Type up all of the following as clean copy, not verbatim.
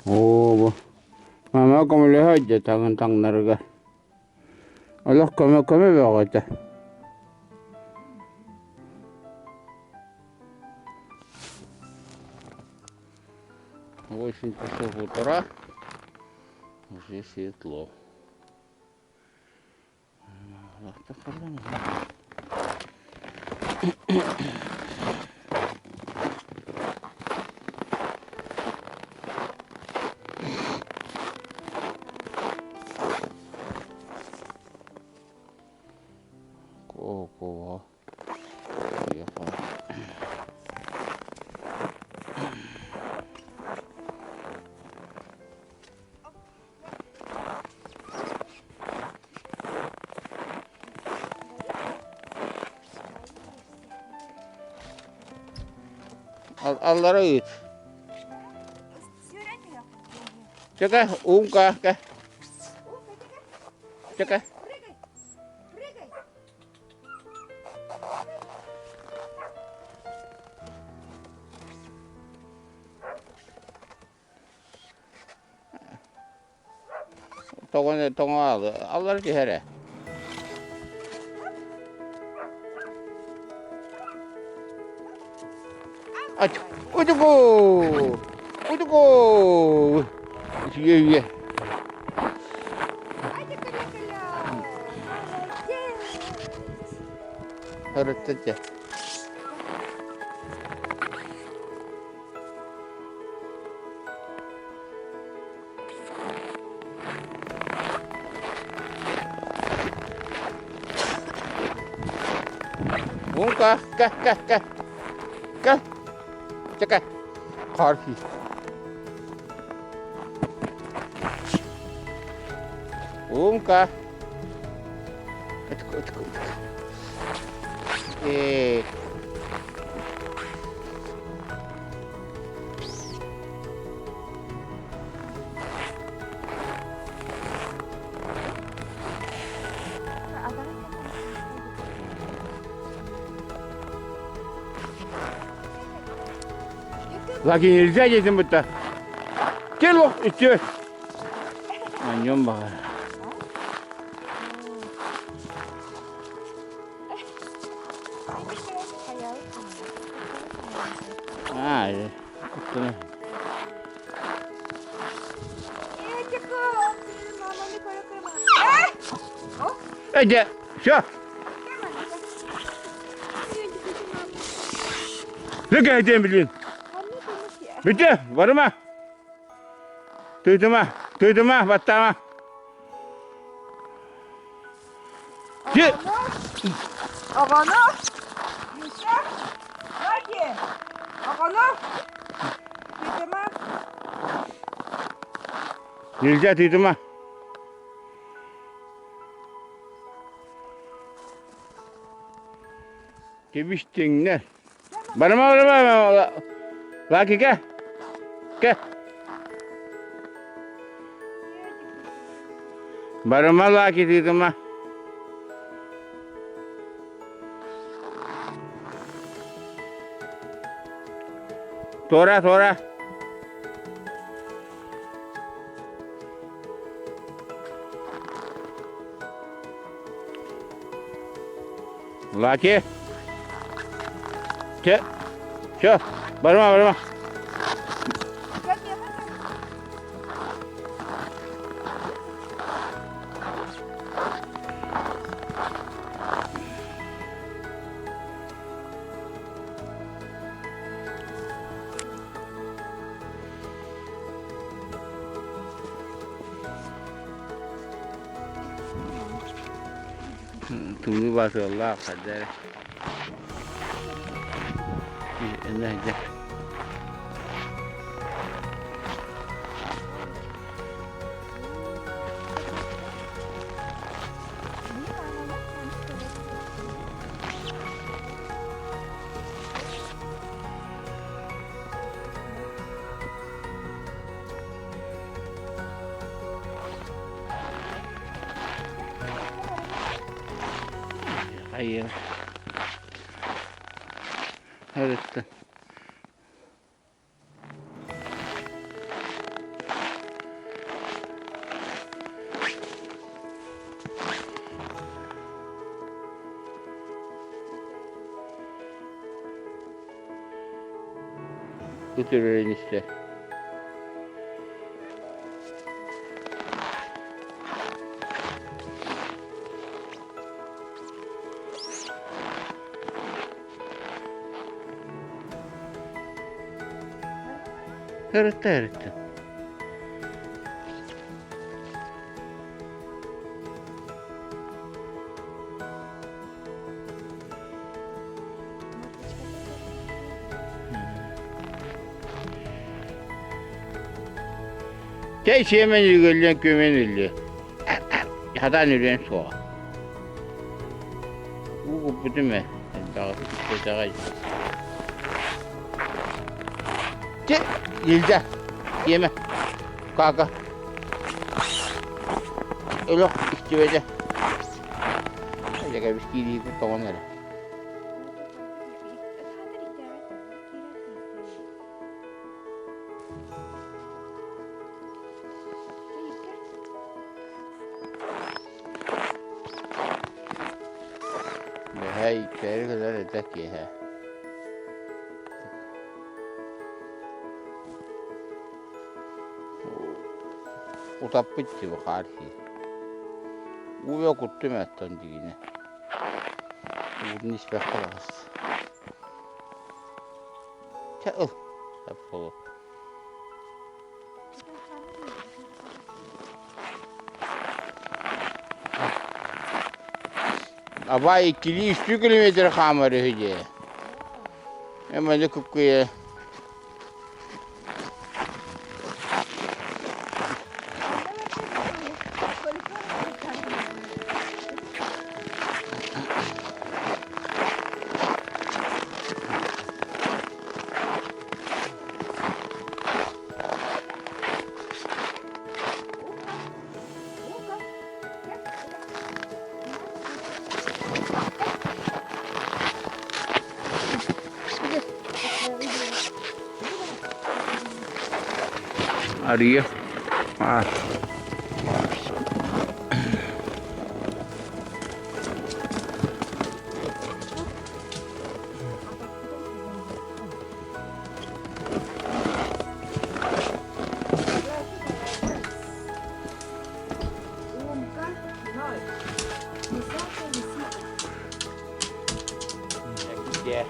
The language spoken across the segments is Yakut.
Оо, бу мама көмөлөһө дьэ таҥын таҥнарыгар. Олох көмө көмө бөҕөтө. Восемь часов утра. Уже светло. Ого. Аллара ыыт. Чэкэ, уумка, кэ. Чэкэ. Тоҕо тоҥо аллара түһэрэ. Утуку! Утуку! Үчүгэй Өрүттэ Умка, ка, ка, ка, ка, чека, карфи. Умка. Э. Лаки нельзя детям будто. Кел үтүө. Анньон баҕар. А, Эдэ, все. Лүкэ билин. Бүтэ, барыма. Тыытыма, тыытыма, баттаама. Оҕону, Миша, Лаки, оҕону, тыытыма. Нельзя тыытыма. Кэбистиҥнэр. Барыма, барыма, Лаки, кэ. Кэ. Барыма, Лаки, тыытыма. Туора, туора. Лаки. Че. Все. Барыма, барыма. Тымныы баатыаллаах хайда эрэ Иннэ Хайыр. Харытта. Ыт үрэрин истэр. Сырытта сырытта. Чэй сиэмэн үгүллэн күөмэн үллүө. Хатаан үрүөн суоҕа. Уу куппутум ээ, элбэҕи испэтэҕэй. Чэ, нельзя. Сиэмэ. Кака. Өлөх истибэтэ. Дьэ, киириигэ тоҕон эрэ. Бэһээ иттээри кэлэр этэ киэһэ. Утаппыт дии хаар сии. Уу куттум эттэн дигинэ. Уутун испэххэ баҕас. Чэ ыл. Буолуо. Абай иккилии үстүү километр хаамар үһү дии. Эмэни куккуйа. Арыйа. Аа. Yeah.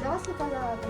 Спасибо, Лада.